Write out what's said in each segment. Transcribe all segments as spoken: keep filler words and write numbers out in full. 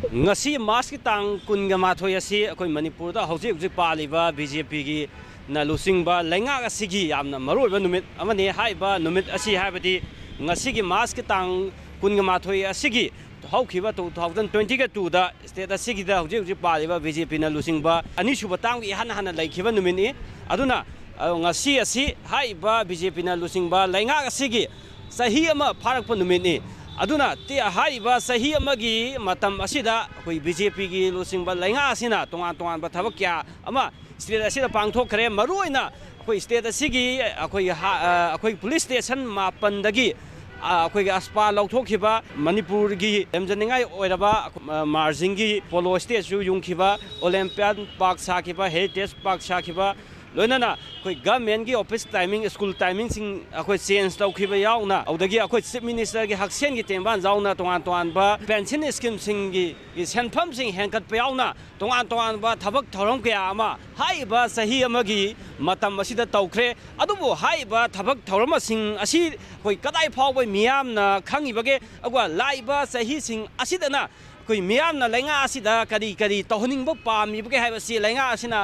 ꯉꯁꯤ ꯃꯥꯔꯁꯀꯤ ꯇꯥꯡ ꯀꯨꯟꯒ ꯃꯥꯊꯣꯏ ꯑꯁꯤ ꯑꯩꯈꯣꯏ ꯃꯅꯤꯄꯨꯔꯗ ꯍꯧꯖꯤꯛ ꯍꯧꯖꯤꯛ ꯄꯥꯜꯂꯤꯕ ꯕꯤ ꯖꯦ ꯄꯤꯒꯤꯅ ꯂꯨꯆꯤꯡꯕ ꯂꯩꯉꯥꯛ ꯑꯁꯤꯒꯤ ꯌꯥꯝꯅ ꯃꯔꯨꯑꯣꯏꯕ ꯅꯨꯃꯤꯠ ꯑꯃꯅꯤ꯫ ꯍꯥꯏꯔꯤꯕ ꯅꯨꯃꯤꯠ ꯑꯁꯤ, ꯍꯥꯏꯕꯗꯤ ꯉꯁꯤꯒꯤ ꯃꯥꯔꯁꯀꯤ ꯇꯥꯡ ꯀꯨꯟꯒ ꯃꯥꯊꯣꯏ ꯑꯁꯤꯒꯤ ꯍꯧꯈꯤꯕ two thousand twenty-two ꯗ ꯁ꯭ꯇꯦꯠ ꯑꯁꯤꯒꯤꯗ ꯍꯧꯖꯤꯛ ꯍꯧꯖꯤꯛ ꯄꯥꯜꯂꯤꯕ ꯕꯤ ꯖꯦ ꯄꯤꯅ ꯂꯨꯆꯤꯡꯕ ꯑꯅꯤꯁꯨꯕ ꯇꯥꯝꯒꯤ ꯏꯍꯥꯟ ꯍꯥꯟꯅ ꯂꯩꯈꯤꯕ ꯅꯨꯃꯤꯠꯅꯤ꯫ ꯑꯗꯨꯅ, ꯑ, ꯉꯁꯤ ꯑꯁꯤ ꯍꯥꯏꯔꯤꯕ ꯕꯤ ꯖꯦ ꯄꯤꯅ ꯂꯨꯆꯤꯡꯕ ꯂꯩꯉꯥꯛ ꯑꯁꯤꯒꯤ ꯆꯍꯤ ꯑꯃ ꯐꯥꯔꯛꯄ ꯅꯨꯃꯤꯠꯅꯤ꯫ ꯑꯗꯨꯅ ꯇꯤ-, ꯍꯥꯏꯔꯤꯕ ꯆꯍꯤ ꯑꯃꯒꯤ ꯃꯇꯝ ꯑꯁꯤꯗ ꯑꯩꯈꯣꯏ ꯕꯤ ꯖꯦ ꯄꯤꯒꯤ ꯂꯨꯆꯤꯡꯕ ꯂꯩꯉꯥꯛ ꯑꯁꯤꯅ ꯇꯣꯉꯥꯟ ꯇꯣꯉꯥꯟꯕ ꯊꯕꯛ ꯀꯌꯥ ꯑꯃ ꯁ꯭ꯇꯦꯠ ꯑꯁꯤꯗ ꯄꯥꯡꯊꯣꯛꯈ꯭ꯔꯦ꯫ ꯃꯔꯨꯑꯣꯏꯅ ꯑꯩꯈꯣꯏ ꯁ꯭ꯇꯦꯠ ꯑꯁꯤꯒꯤ ꯑꯩꯈꯣꯏ ꯍꯥ-, ꯑ, ꯑꯩꯈꯣꯏ ꯄꯨꯂꯤꯁ ꯁ꯭ꯇꯦꯁꯟ ꯃꯥꯄꯟꯗꯒꯤ, ꯑ, ꯑꯩꯈꯣꯏꯒꯤ ꯑꯁꯄꯥ ꯂꯧꯊꯣꯛꯈꯤꯕ, ꯃꯅꯤꯄꯨꯔꯒꯤ ꯂꯦꯝꯖꯅꯤꯡꯉꯥꯏ ꯑꯣꯏꯔꯕ, ꯑ, ꯃꯥꯔꯖꯤꯡꯒꯤ ꯄꯣꯂꯣ ꯁ꯭ꯇꯦꯆꯨ ꯌꯨꯡꯈꯤꯕ, ꯑꯣꯂꯦꯝꯄꯤꯌꯥꯟ ꯄꯥꯔꯛ ꯁꯥꯈꯤꯕ, ꯍꯦꯔꯤꯇꯦꯖ ꯄꯥꯔꯛ ꯁꯥꯈꯤꯕ, ꯂꯣꯏꯅꯅ ꯑꯩꯈꯣꯏ ꯒꯚꯔꯟꯃꯦꯟꯠꯀꯤ ꯑꯣꯐꯤꯁ ꯇꯥꯏꯃꯤꯡ, ꯁ꯭ꯀꯨꯜ ꯇꯥꯏꯃꯤꯡꯁꯤꯡ ꯑꯩꯈꯣꯏ ꯆꯦꯟꯖ ꯇꯧꯈꯤꯕ ꯌꯥꯎꯅ, ꯑꯗꯨꯗꯒꯤ ꯑꯩꯈꯣꯏ ꯆꯤꯐ ꯃꯤꯅꯤꯁꯇꯔꯒꯤ ꯍꯛꯁꯦꯜꯒꯤ ꯇꯦꯡꯕꯥꯟ ꯌꯥꯎꯅ ꯇꯣꯉꯥꯟ ꯇꯣꯉꯥꯟꯕ ꯄꯦꯟꯁꯟ ꯁ꯭ꯀꯤꯝꯁꯤꯡꯒꯤ ꯒꯤ ꯁꯦꯟꯐꯝꯁꯤꯡ ꯍꯦꯟꯒꯠꯄ ꯌꯥꯎꯅ ꯇꯣꯉꯥꯟ ꯇꯣꯉꯥꯟꯕ ꯊꯕꯛ ꯊꯧꯔꯝ ꯀꯌꯥ ꯑꯃ ꯍꯥꯏꯔꯤꯕ ꯆꯍꯤ ꯑꯃꯒꯤ ꯃꯇꯝ ꯑꯁꯤꯗ ꯇꯧꯈ꯭ꯔꯦ꯫ ꯑꯗꯨꯕꯨ ꯍꯥꯏꯔꯤꯕ ꯊꯕꯛ ꯊꯧꯔꯝꯁꯤꯡ ꯑꯁꯤ ꯑꯩꯈꯣꯏ ꯀꯗꯥꯏ ꯐꯥꯎꯕ ꯃꯤꯌꯥꯝꯅ ꯈꯪꯉꯤꯕꯒꯦ? ꯑꯗꯨꯒ ꯂꯥꯛꯏꯕ ꯆꯍꯤꯁꯤꯡ ꯑꯁꯤꯗꯅ ꯑꯩꯈꯣꯏ ꯃꯤꯌꯥꯝꯅ ꯂꯩꯉꯥꯛ ꯑꯁꯤꯗ ꯀꯔꯤ ꯀꯔꯤ ꯇꯧꯍꯟꯅꯤꯡꯕ ꯄꯥꯝꯃꯤꯕꯒꯦ ꯍꯥꯏꯕꯁꯤ ꯂꯩꯉꯥꯛ ꯑꯁꯤꯅ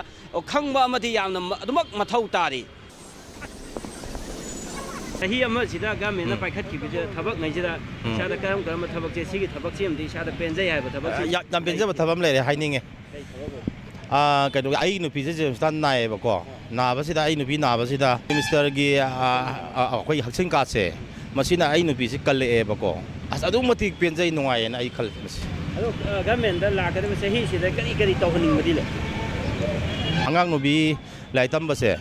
ꯈꯪꯕ ꯑꯃꯗꯤ ꯌꯥꯝꯅ ꯃ-, ꯑꯗꯨꯃꯛ ꯃꯊꯧ ꯇꯥꯔꯤ꯫ ꯆꯍꯤ ꯑꯃꯁꯤꯗ ꯒꯚꯔꯟꯃꯦꯟꯠꯅ ꯎꯝ꯫ ꯄꯥꯏꯈꯠꯈꯤꯕꯁꯦ ꯊꯕꯛꯉꯩꯁꯤꯗ ꯎꯝ꯫ ꯏꯁꯥꯗ ꯀꯔꯝ ꯀꯔꯝꯕ ꯊꯕꯛꯁꯦ, ꯁꯤꯒꯤ ꯊꯕꯛꯁꯤ ꯑꯃꯗꯤ ꯏꯁꯥꯗ ꯄꯦꯟꯖꯩ ꯍꯥꯏꯕ ꯊꯕꯛꯁꯤ ꯑ, ꯌꯥꯝ, ꯌꯥꯝ ꯄꯦꯟꯖꯕ ꯊꯕꯛ ꯑꯃ ꯂꯩꯔꯦ ꯍꯥꯏꯅꯤꯡꯉꯦ꯫ ꯀꯩ ꯊꯕꯛ ꯑꯣꯏ? ꯑ, ꯀꯩꯅꯣ, ꯑꯩ ꯅꯨꯄꯤꯁꯦ ꯖꯦꯝꯁꯇꯥꯟ ꯅꯥꯏꯌꯦꯕꯀꯣ꯫ ꯑꯥ꯫ ꯅꯥꯕꯁꯤꯗ ꯑꯩ ꯅꯨꯄꯤ ꯅꯥꯕꯁꯤꯗ ꯃꯤꯅꯤꯁꯇꯔꯒꯤ, ꯑ, ꯑ, ꯑꯩꯈꯣꯏ ꯍꯛꯁꯦꯜ ꯀꯥꯔꯠꯁꯦ, ꯃꯁꯤꯅ ꯑꯩ ꯅꯨꯄꯤꯁꯦ ꯀꯜꯂꯛꯑꯦꯕꯀꯣ꯫ ꯑꯁ, ꯑꯗꯨꯛ ꯃꯇꯤꯛ ꯄꯦꯟꯖꯩ, ꯅꯨꯡꯉꯥꯏꯌꯦꯅ ꯑꯩ ꯈꯜꯂꯦ ꯃꯁꯤ꯫ ꯑꯗꯣ, ꯑ, ꯒꯚꯔꯟꯃꯦꯟꯠꯇ ꯂꯥꯛꯀꯗꯕ ꯆꯍꯤꯁꯤꯗ ꯀꯔꯤ ꯀꯔꯤ ꯇꯧꯍꯟꯅꯤꯡꯕꯗꯤ ꯂꯩ? ꯑꯉꯥꯡ ꯅꯨꯄꯤ ꯂꯥꯏꯔꯤꯛ ꯇꯝꯕꯁꯦ,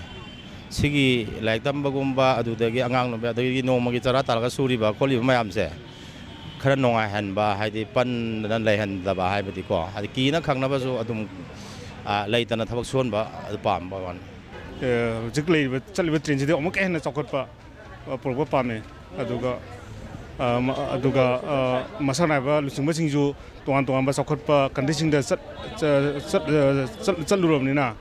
ꯁꯤꯒꯤ ꯂꯥꯏꯔꯤꯛ ꯇꯝꯕꯒꯨꯝꯕ, ꯑꯗꯨꯗꯒꯤ ꯑꯉꯥꯡ ꯅꯨꯄꯤ, ꯑꯗꯒꯤ ꯅꯣꯡꯃꯒꯤ ꯆꯔꯥ ꯇꯥꯜꯂꯒ ꯁꯨꯔꯤꯕ ꯈꯣꯠꯂꯤꯕ ꯃꯌꯥꯝꯁꯦ ꯈꯔ ꯅꯨꯡꯉꯥꯏꯍꯟꯕ, ꯍꯥꯏꯗꯤ ꯄꯟꯗꯅ ꯂꯩꯍꯟꯗꯕ ꯍꯥꯏꯕꯗꯤꯀꯣ, ꯍꯥꯏꯗꯤ ꯀꯤꯅ ꯈꯪꯅꯕꯁꯨ ꯑꯗꯨꯝ, ꯑ, ꯂꯩꯇꯅ ꯊꯕꯛ ꯁꯨꯍꯟꯕ ꯑꯗꯨ ꯄꯥꯝꯕ ꯋꯥꯅꯤ꯫ ꯑ, ꯍꯧꯖꯤꯛ ꯂꯩꯔꯤꯕ, ꯆꯠꯂꯤꯕ ꯇ꯭ꯔꯦꯟꯁꯤꯗꯤ ꯑꯃꯨꯛꯀ ꯍꯦꯟꯅ ꯆꯥꯎꯈꯠꯄ, ꯑ, ꯄꯨꯔꯛꯄ ꯄꯥꯝꯃꯦ꯫ ꯑꯗꯨꯒ, ꯑ, ꯃ-, ꯑꯗꯨꯒ, ꯑ, ꯃꯁꯥ ꯅꯥꯏꯕ ꯂꯨꯆꯤꯡꯕꯁꯤꯡꯁꯨ ꯇꯣꯉꯥꯟ ꯇꯣꯉꯥꯟꯕ ꯆꯥꯎꯈꯠꯄ ꯀꯟꯇ꯭ꯔꯤꯁꯤꯡꯗ ꯆꯠ-, ꯆ-, ꯆꯠ-, ꯑ, ꯆꯠ-, ꯆꯠꯂꯨꯔꯕꯅꯤꯅ,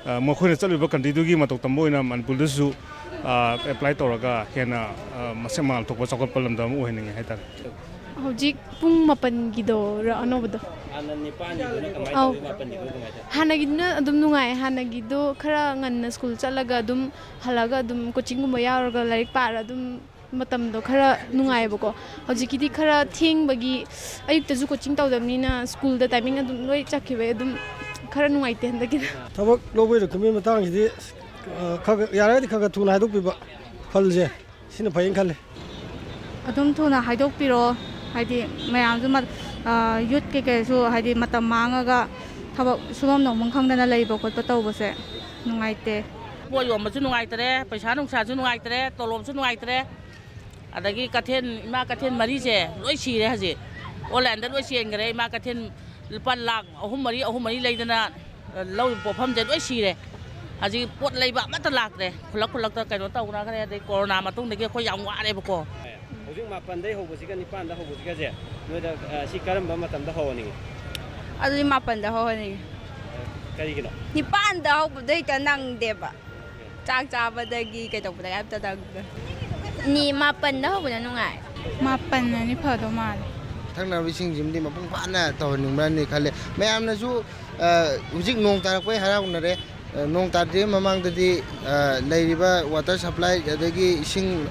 ꯑ, ꯃꯈꯣꯏꯅ ꯆꯠꯂꯤꯕ ꯀꯟꯇ꯭ꯔꯤꯗꯨꯒꯤ ꯃꯇꯧ ꯇꯝꯕ ꯑꯣꯏꯅ ꯃꯅꯤꯄꯨꯔꯗꯁꯨ, ꯑ, ꯑꯦꯄ꯭ꯂꯥꯏ ꯇꯧꯔꯒ ꯍꯦꯟꯅ, ꯑ, ꯃꯁꯛ ꯃꯉꯥꯜ ꯊꯣꯛꯄ ꯆꯥꯎꯈꯠꯄ ꯂꯝꯗꯝ ꯑꯃ ꯑꯣꯏꯍꯟꯅꯤꯡꯉꯤ ꯍꯥꯏꯇꯥꯔꯦ꯫ ꯍꯧꯖꯤꯛ ꯄꯨꯡ ꯃꯥꯄꯟꯒꯤꯗꯣꯔ ꯑꯅꯧꯕꯗꯣ? ꯍꯥꯟꯅ ꯅꯤꯄꯥꯟꯒꯤꯗꯨꯅ ꯀꯃꯥꯏꯅ ꯑꯧ꯫ ꯇꯧꯏ, ꯃꯥꯄꯟꯒꯤꯗꯨꯅ ꯀꯃꯥꯏꯅ ꯇꯧꯏ? ꯍꯥꯟꯅꯒꯤꯗꯨꯅ ꯑꯗꯨꯝ ꯅꯨꯡꯉꯥꯏ꯫ ꯍꯥꯟꯅꯒꯤꯗꯣ ꯈꯔ ꯉꯟꯅ ꯁ꯭ꯀꯨꯜ ꯆꯠꯂꯒ ꯑꯗꯨꯝ ꯍꯜꯂꯛꯑꯒ ꯑꯗꯨꯝ ꯀꯣꯆꯤꯡꯒꯨꯝꯕ ꯌꯥꯎꯔꯒ ꯂꯥꯏꯔꯤꯛ ꯄꯥꯔ ꯑꯗꯨꯝ ꯃꯇꯝꯗꯣ ꯈꯔ ꯅꯨꯡꯉꯥꯏꯌꯦꯕꯀꯣ꯫ ꯍꯧꯖꯤꯛꯀꯤꯗꯤ ꯈꯔ ꯊꯦꯡꯕꯒꯤ, ꯑꯌꯨꯛꯇꯁꯨ ꯀꯣꯆꯤꯡ ꯇꯧꯗꯕꯅꯤꯅ ꯁ꯭ꯀꯨꯜꯗ ꯇꯥꯏꯃꯤꯡ ꯑꯗꯨꯝ ꯂꯣꯏ ꯆꯠꯈꯤꯕꯩ ꯑꯗꯨꯝ ꯈꯔ ꯅꯨꯡꯉꯥꯏꯇꯦ ꯍꯟꯗꯛꯀꯤꯗꯤ꯫ ꯊꯕꯛ ꯂꯧꯕꯒꯤ ꯔꯤꯀ꯭ꯔꯨꯠꯃꯦꯟ ꯃꯇꯥꯡꯁꯤꯗꯤ, ꯑ, ꯈꯔ ꯈꯔ, ꯌꯥꯔꯒꯗꯤ ꯈꯔ ꯈꯔ ꯊꯨꯅ ꯍꯥꯏꯗꯣꯛꯄꯤꯕ ꯐꯜꯁꯦ, ꯁꯤꯅ ꯐꯩꯌꯦꯅ ꯈꯜꯂꯦ꯫ ꯑꯗꯨꯝ ꯊꯨꯅ ꯍꯥꯏꯗꯣꯛꯄꯤꯔꯛꯑꯣ, ꯍꯥꯏꯗꯤ ꯃꯌꯥꯝꯁꯨ ꯃ-, ꯑ, ꯌꯨꯠ ꯀꯩꯀꯩꯁꯨ ꯍꯥꯏꯗꯤ ꯃꯇꯝ ꯃꯥꯡꯉꯒ ꯊꯕꯛ ꯁꯨꯐꯝ ꯅꯣꯝꯐꯝ ꯈꯪꯗꯅ ꯂꯩꯕ ꯈꯣꯠꯄ ꯇꯧꯕꯁꯦ ꯅꯨꯡꯉꯥꯏꯇꯦ꯫ ꯄꯣꯠ ꯌꯣꯟꯕꯁꯨ ꯅꯨꯡꯉꯥꯏꯇꯔꯦ, ꯄꯩꯁꯥ ꯅꯨꯡꯁꯥꯁꯨ ꯅꯨꯡꯉꯥꯏꯇꯔꯦ, ꯇꯣꯂꯣꯞꯁꯨ ꯅꯨꯡꯉꯥꯏꯇꯔꯦ꯫ ꯑꯗꯒꯤ ꯀꯩꯊꯦꯜ, ꯏꯃꯥ ꯀꯩꯊꯦꯜ ꯃꯔꯤꯁꯦ ꯂꯣꯏ ꯁꯤꯔꯦ ꯍꯧꯖꯤꯛ꯫ ꯑꯣꯟꯂꯥꯏꯟꯗ ꯂꯣꯏ ꯆꯦꯟꯈꯔꯦ꯫ ꯏꯃꯥ ꯀꯩꯊꯦꯜ ꯂꯨꯄꯥ ꯂꯥꯛ ꯑꯍꯨꯝ ꯃꯔꯤ, ꯑꯍꯨꯝ ꯃꯔꯤ ꯂꯩꯗꯅ, ꯑ, ꯂꯧꯔꯤꯕ ꯄꯣꯠꯐꯝꯁꯦ ꯂꯣꯏ ꯁꯤꯔꯦ꯫ ꯍꯧꯖꯤꯛ ꯄꯣꯠ ꯂꯩꯕ ꯑꯃꯠꯇ ꯂꯥꯛꯇ꯭ꯔꯦ꯫ ꯈꯨꯜꯂꯛ ꯈꯨꯜꯂꯛꯇ ꯀꯩꯅꯣ ꯇꯧꯅꯈ꯭ꯔꯦ꯫ ꯑꯗꯩ ꯀꯣꯔꯣꯅꯥ ꯃꯇꯨꯡꯗꯒꯤ ꯑꯩꯈꯣꯏ ꯌꯥꯝ ꯋꯥꯔꯦꯕꯀꯣ꯫ ꯍꯧꯖꯤꯛ ꯃꯥꯄꯟꯗꯩ ꯍꯧꯕꯁꯤꯒ ꯅꯤꯄꯥꯟꯗ ꯍꯧꯕꯁꯤꯒꯁꯦ ꯅꯣꯏꯗ, ꯑ, ꯁꯤ ꯀꯔꯝꯕ ꯃꯇꯝꯗ ꯍꯧꯍꯟꯅꯤꯡꯉꯤ? ꯑꯗꯨꯗꯤ ꯃꯥꯄꯟꯗ ꯍꯧꯍꯟꯅꯤꯡꯉꯤ꯫ ꯀꯔꯤꯒꯤꯅꯣ? ꯅꯤꯄꯥꯟꯗ ꯍꯧꯕꯗꯣ ꯍꯦꯛꯇ ꯅꯪꯗꯦꯕ꯫ ꯆꯥꯛ ꯆꯥꯕꯗꯒꯤ ꯀꯩꯗꯧꯕꯗꯒꯤ ꯑꯝꯇ ꯇꯧꯗꯦ꯫ ꯅꯤ ꯃꯥꯄꯟꯗ ꯍꯧꯕꯅ ꯅꯨꯡꯉꯥꯏ꯫ ꯃꯥꯄꯟꯅꯅꯤ ꯐꯗꯧ ꯃꯥꯜꯂꯦ꯫ ꯊꯛꯅꯕ ꯏꯁꯤꯡꯁꯤꯃꯗꯤ ꯃꯄꯨꯡ ꯐꯥꯅ ꯇꯧꯍꯟꯅꯤꯡꯕ꯭ꯔꯅꯤ ꯈꯜꯂꯦ꯫ ꯃꯌꯥꯝꯅꯁꯨ, ꯑ, ꯍꯧꯖꯤꯛ ꯅꯣꯡ ꯇꯥꯔꯛꯄꯩ ꯍꯔꯥꯎꯅꯔꯦ꯫ ꯑ, ꯅꯣꯡ ꯇꯥꯗ꯭ꯔꯤꯉꯩ ꯃꯃꯥꯡꯗꯗꯤ, ꯑ, ꯂꯩꯔꯤꯕ ꯋꯥꯇꯔ ꯁꯄ꯭ꯂꯥꯏ, ꯑꯗꯒꯤ ꯏꯁꯤꯡ,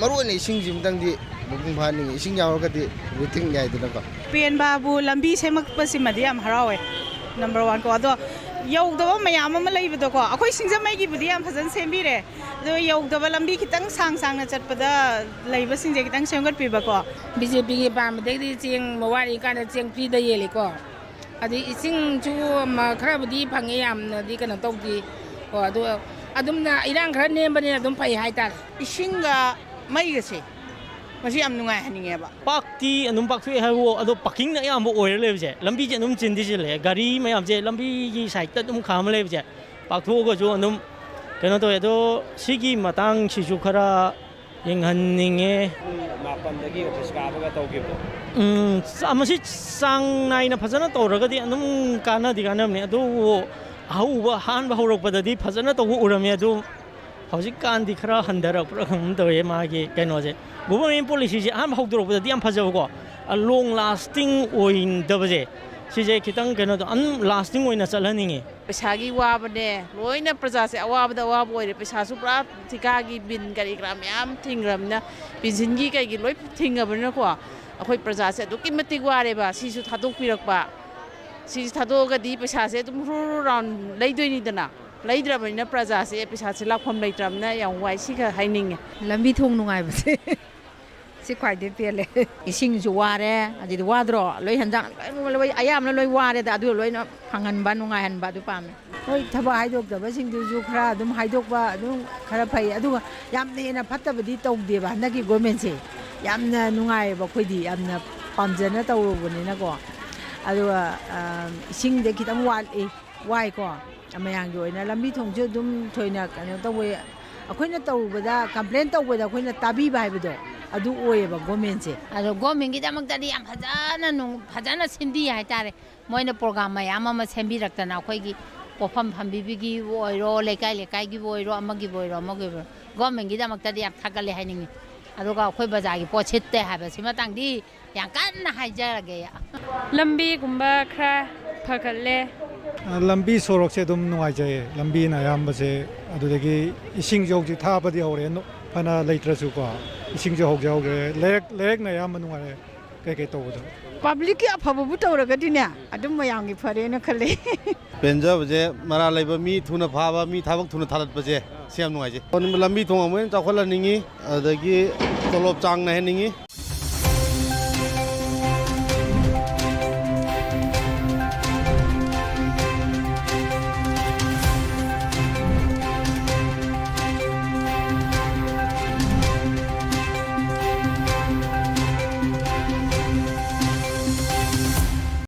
ꯃꯔꯨ ꯑꯣꯏꯅ ꯏꯁꯤꯡꯁꯤꯃꯇꯪꯗꯤ ꯃꯄꯨꯡ ꯐꯥꯍꯟꯅꯤꯡꯉꯤ꯫ ꯏꯁꯤꯡ ꯌꯥꯎꯔꯒꯗꯤ ꯋꯦꯇꯤꯡ ꯌꯥꯏꯗꯅꯀꯣ꯫ ꯄꯦꯟꯕꯕꯨ ꯂꯝꯕꯤ ꯁꯦꯝꯃꯛꯄꯁꯤꯃꯗꯤ ꯌꯥꯝ ꯍꯔꯥꯎꯋꯦ, ꯅꯝꯕꯔ ꯋꯥꯟ ꯀꯣ꯫ ꯑꯗꯣ ꯌꯧꯗꯕ ꯃꯌꯥꯝ ꯑꯃ ꯂꯩꯕꯗꯣꯀꯣ, ꯑꯩꯈꯣꯏ ꯁꯤꯡꯖꯃꯩꯒꯤꯕꯨꯗꯤ ꯌꯥꯝ ꯐꯖꯅ ꯁꯦꯝꯕꯤꯔꯦ, ꯑꯗꯣ ꯌꯧꯗꯕ ꯂꯝꯕꯤ ꯈꯤꯇꯪ ꯁꯥꯡ ꯁꯥꯡꯅ ꯆꯠꯄꯗ ꯂꯩꯕꯁꯤꯡꯁꯦ ꯈꯤꯇꯪ ꯁꯦꯝꯒꯠꯄꯤꯕꯀꯣ꯫ ꯕꯤ ꯖꯦ ꯄꯤꯒꯤ ꯄꯥꯝꯕꯗꯒꯤꯗꯤ ꯆꯦꯡ ꯋꯥꯔꯤꯀꯥꯟꯗ ꯆꯦꯡ ꯐ꯭ꯔꯤꯗ ꯌꯦꯜꯂꯤꯀꯣ, ꯑꯗꯩ ꯏꯁꯤꯡꯁꯨ ꯃ-, ꯈꯔꯕꯨꯗꯤ ꯐꯪꯉꯦ, ꯌꯥꯝꯅꯗꯤ ꯀꯩꯅꯣ ꯇꯧꯗꯦ꯫ ꯑꯣ, ꯑꯗꯨ ꯑꯗꯨꯝꯅ ꯏꯔꯥꯡ ꯈꯔ ꯅꯦꯝꯕꯅꯤꯅ ꯑꯗꯨꯝ ꯐꯩ ꯍꯥꯏꯇꯥꯔꯦ꯫ ꯏꯁꯤꯡꯒ ꯃꯩꯒꯁꯦ ꯃꯁꯤ ꯌꯥꯝ ꯅꯨꯡꯉꯥꯏꯍꯟꯅꯤꯡꯉꯦꯕ꯫ ꯄꯥꯛꯇꯤ ꯑꯗꯨꯝ ꯄꯥꯛꯊꯣꯛꯑꯦ ꯍꯥꯏꯕꯨ, ꯑꯗꯣ ꯄꯥꯔꯀꯤꯡꯅ ꯑꯌꯥꯝꯕ ꯑꯣꯏꯔ ꯂꯩꯕꯁꯦ, ꯂꯝꯕꯤꯁꯦ ꯑꯗꯨꯝ ꯆꯤꯟꯗꯤ ꯆꯤꯜꯂꯦ, ꯒꯥꯔꯤ ꯃꯌꯥꯝꯁꯦ ꯂꯝꯕꯤꯒꯤ ꯁꯥꯏꯠꯇ ꯑꯗꯨꯝ ꯈꯥꯝꯃ ꯂꯩꯕꯁꯦ, ꯄꯥꯛꯊꯣꯛꯑꯒꯁꯨ ꯑꯗꯨꯝ ꯀꯩꯅꯣ ꯇꯧꯋꯦ꯫ ꯑꯗꯣ ꯁꯤꯒꯤ ꯃꯇꯥꯡꯁꯤꯁꯨ ꯈꯔ ꯌꯦꯡꯍꯟꯅꯤꯡꯉꯦ꯫ ꯄꯨꯡ ꯃꯥꯄꯟꯗꯒꯤ ꯑꯣꯐꯤꯁ ꯀꯥꯕꯒ ꯇꯧꯈꯤꯕꯗꯣ꯫ ꯎꯝ, ꯆ-, ꯃꯁꯤ ꯆꯥꯡ ꯅꯥꯏꯅ ꯐꯖꯅ ꯇꯧꯔꯒꯗꯤ ꯑꯗꯨꯝ ꯀꯥꯟꯅꯗꯤ ꯀꯥꯟꯅꯕꯅꯤ, ꯑꯗꯨꯕꯨ ꯑꯍꯧꯕ, ꯑꯍꯥꯟꯕ ꯍꯧꯔꯛꯄꯗꯗꯤ ꯐꯖꯅ ꯇꯧꯕ ꯎꯔꯝꯃꯦ, ꯑꯗꯨ ꯍꯧꯖꯤꯛꯀꯥꯟꯗꯤ ꯈꯔ ꯍꯟꯊꯔꯛꯄ꯭ꯔꯥ ꯀꯩꯅꯣꯝ ꯇꯧꯋꯦ ꯃꯥꯒꯤ ꯀꯩꯅꯣꯁꯦ꯫ ꯒꯣꯕꯔꯃꯦꯟ ꯄꯣꯂꯤꯁꯤꯁꯦ ꯑꯍꯥꯟꯕ ꯍꯧꯗꯣꯔꯛꯄꯗꯗꯤ ꯌꯥꯝ ꯐꯖꯕꯀꯣ, ꯂꯣꯡ ꯂꯥꯁꯇꯤꯡ ꯑꯣꯏꯗꯕꯁꯦ, ꯁꯤꯁꯦ ꯈꯤꯇꯪ ꯀꯩꯅꯣꯗꯣ ꯑꯗꯨꯝ ꯂꯥꯁꯇꯤꯡ ꯑꯣꯏꯅ ꯆꯠꯍꯟꯅꯤꯡꯉꯤ꯫ ꯄꯩꯁꯥꯒꯤ ꯋꯥꯕꯅꯦ, ꯂꯣꯏꯅ ꯄ꯭ꯔꯖꯥꯁꯦ ꯑꯋꯥꯕꯗ ꯑꯋꯥꯕ ꯑꯣꯏꯔꯦ꯫ ꯄꯩꯁꯥꯁꯨ ꯄꯨꯔꯥ ꯊꯤꯀꯥꯒꯤ ꯕꯤꯟ ꯀꯔꯤ ꯀꯔꯥ ꯃꯌꯥꯝ ꯊꯤꯡꯈ꯭ꯔꯕꯅꯤꯅ, ꯄꯦꯟꯁꯤꯟꯒꯤ ꯀꯩꯒꯤ ꯂꯣꯏ ꯊꯤꯡꯉꯕꯅꯤꯅꯀꯣ, ꯑꯩꯈꯣꯏ ꯄ꯭ꯔꯖꯥꯁꯦ ꯑꯗꯨꯛꯀꯤ ꯃꯇꯤꯛ ꯋꯥꯔꯦꯕ꯫ ꯁꯤꯁꯨ ꯊꯥꯗꯣꯛꯄꯤꯔꯛꯄ, ꯁꯤꯁꯨ ꯊꯥꯗꯣꯛꯑꯒꯗꯤ ꯄꯩꯁꯥꯁꯦ ꯑꯗꯨꯝ ꯍꯨꯔꯨ ꯍꯨꯔꯨ ꯔꯥꯎꯟ ꯂꯩꯗꯣꯏꯅꯤꯗꯅ, ꯂꯩꯗ꯭ꯔꯕꯅꯤꯅ ꯄ꯭ꯔꯖꯥꯁꯦ ꯄꯩꯁꯥꯁꯦ ꯂꯥꯛꯐꯝ ꯂꯩꯇ꯭ꯔꯕꯅꯤꯅ ꯌꯥꯝ ꯋꯥꯏ, ꯁꯤꯈꯛ ꯍꯥꯏꯅꯤꯡꯉꯦ꯫ ꯂꯝꯕꯤ ꯊꯣꯡ ꯅꯨꯡꯉꯥꯏꯕꯁꯦ꯫ ꯁꯤ ꯈ꯭ꯋꯥꯏꯗꯩ ꯄꯦꯜꯂꯦ꯫ ꯏꯁꯤꯡꯁꯨ ꯋꯥꯔꯦ, ꯑꯗꯨꯗꯤ ꯋꯥꯗ꯭ꯔꯣ? ꯂꯣꯏ ꯍꯦꯟꯖꯥꯡ ꯂꯣꯏ, ꯂꯣꯏ, ꯑꯌꯥꯝꯕꯅ ꯂꯣꯏ ꯋꯥꯔꯦꯗ, ꯑꯗꯨ ꯂꯣꯏꯅ ꯐꯪꯍꯟꯕ, ꯅꯨꯡꯉꯥꯏꯍꯟꯕ ꯑꯗꯨ ꯄꯥꯝꯃꯦ꯫ ꯍꯣꯏ, ꯊꯕꯛ ꯍꯥꯏꯗꯣꯛꯇꯕꯁꯤꯡꯗꯨꯁꯨ ꯈꯔ ꯑꯗꯨꯝ ꯍꯥꯏꯗꯣꯛꯄ ꯑꯗꯨꯝ ꯈꯔ ꯐꯩ, ꯑꯗꯨꯒ ꯌꯥꯝꯅ ꯍꯦꯟꯅ ꯐꯠꯇꯕꯗꯤ ꯇꯧꯗꯦꯕ ꯍꯟꯗꯛꯀꯤ ꯒꯣꯔꯃꯦꯟꯁꯦ꯫ ꯌꯥꯝꯅ ꯅꯨꯡꯉꯥꯏꯌꯦꯕ, ꯑꯩꯈꯣꯏꯗꯤ ꯌꯥꯝꯅ ꯄꯥꯝꯖꯅ ꯇꯧꯔꯨꯕꯅꯤꯅꯀꯣ꯫ ꯑꯗꯨꯒ, ꯑ, ꯏꯁꯤꯡꯗ ꯈꯤꯇꯪ ꯋꯥꯠꯂꯤ, ꯋꯥꯏꯀꯣ꯫ ꯃꯌꯥꯝꯒꯤ ꯑꯣꯏꯅ ꯂꯝꯕꯤ ꯊꯣꯡꯁꯨ ꯑꯗꯨꯝ ꯊꯣꯏꯅ ꯀꯩꯅꯣ ꯇꯧꯕ, ꯑꯩꯈꯣꯏꯅ ꯇꯧꯔꯨꯕꯗ, ꯀꯝꯄ꯭ꯂꯦꯟ ꯇꯧꯕꯗ ꯑꯩꯈꯣꯏꯅ ꯇꯥꯕꯤꯕ ꯍꯥꯏꯕꯗꯣ ꯑꯗꯨ ꯑꯣꯏꯌꯦꯕ ꯒꯣꯔꯃꯦꯟꯁꯦ꯫ ꯑꯗꯣ ꯒꯣꯔꯃꯦꯟꯒꯤꯗꯃꯛꯇꯗꯤ ꯌꯥꯝ ꯐꯖꯅ ꯅꯨꯡ-, ꯐꯖꯅ ꯁꯤꯟꯕꯤ ꯍꯥꯏꯇꯥꯔꯦ꯫ ꯃꯣꯏꯅ ꯄ꯭ꯔꯣꯒ꯭ꯔꯥꯝ ꯃꯌꯥꯝ ꯑꯃ ꯁꯦꯝꯕꯤꯔꯛꯇꯅ ꯑꯩꯈꯣꯏꯒꯤ ꯄꯣꯠꯐꯝ ꯐꯝꯕꯤꯕꯒꯤꯕꯨ ꯑꯣꯏꯔꯣ, ꯂꯩꯀꯥꯏ ꯂꯩꯀꯥꯏꯒꯤꯕꯨ ꯑꯣꯏꯔꯣ, ꯑꯃꯒꯤꯕꯨ ꯑꯣꯏꯔꯣ, ꯑꯃꯒꯤꯕꯨ ꯑꯣꯏꯔꯣ, ꯒꯣꯔꯃꯦꯟꯒꯤꯗꯃꯛꯇꯗꯤ ꯌꯥꯝ ꯊꯥꯒꯠꯂꯦ ꯍꯥꯏꯅꯤꯡꯉꯤ꯫ ꯑꯗꯨꯒ ꯑꯩꯈꯣꯏ ꯕꯖꯥꯔꯒꯤ ꯄꯣꯠ ꯁꯤꯠꯇꯦ ꯍꯥꯏꯕꯁꯤꯃꯇꯪꯗꯤ ꯌꯥꯝ ꯀꯟꯅ ꯍꯥꯏꯖꯔꯒꯦ꯫ ꯂꯝꯕꯤꯒꯨꯝꯕ ꯈꯔ ꯐꯒꯠꯂꯦ꯫ ꯂꯝꯕꯤ ꯁꯣꯔꯣꯛꯁꯦ ꯑꯗꯨꯝ ꯅꯨꯡꯉꯥꯏꯖꯩꯌꯦ꯫ ꯂꯝꯕꯤꯅ ꯑꯌꯥꯝꯕꯁꯦ, ꯑꯗꯨꯗꯒꯤ ꯏꯁꯤꯡꯁꯨ ꯍꯧꯖꯤꯛ ꯊꯥꯕꯗꯤ ꯍꯧꯔꯦ, ꯅꯣ-, ꯐꯅ ꯂꯩꯇ꯭ꯔꯁꯨꯀꯣ, ꯏꯁꯤꯡꯁꯨ ꯍꯧꯖꯤꯛ ꯍꯧꯔꯦ꯫ ꯂꯩꯔꯛ, ꯂꯩꯔꯛꯅ ꯑꯌꯥꯝꯕ ꯅꯨꯡꯉꯥꯏꯔꯦ ꯀꯩꯀꯩ ꯇꯧꯕꯗꯣ꯫ ꯄꯕ꯭ꯂꯤꯛꯀꯤ ꯑꯐꯕꯕꯨ ꯇꯧꯔꯒꯗꯤꯅꯦ, ꯑꯗꯨꯝ ꯃꯌꯥꯝꯒꯤ ꯐꯔꯦꯅ ꯈꯜꯂꯤ꯫ ꯄꯦꯟꯖꯕꯁꯦ ꯃꯔꯥꯜ ꯂꯩꯕ ꯃꯤ ꯊꯨꯅ ꯐꯥꯕ, ꯃꯤ ꯊꯕꯛ ꯊꯨꯅ ꯊꯥꯗꯠꯄꯁꯦ, ꯁꯤ ꯌꯥꯝ ꯅꯨꯡꯉꯥꯏꯖꯩ꯫ ꯂꯝꯕꯤ ꯊꯣꯡ ꯑꯃꯨꯛ ꯍꯦꯟꯅ ꯆꯥꯎꯈꯠꯍꯟꯅꯤꯡꯉꯤ, ꯑꯗꯒꯤ ꯇꯣꯂꯣꯞ ꯆꯥꯡ ꯅꯥꯏꯍꯟꯅꯤꯡꯉꯤ꯫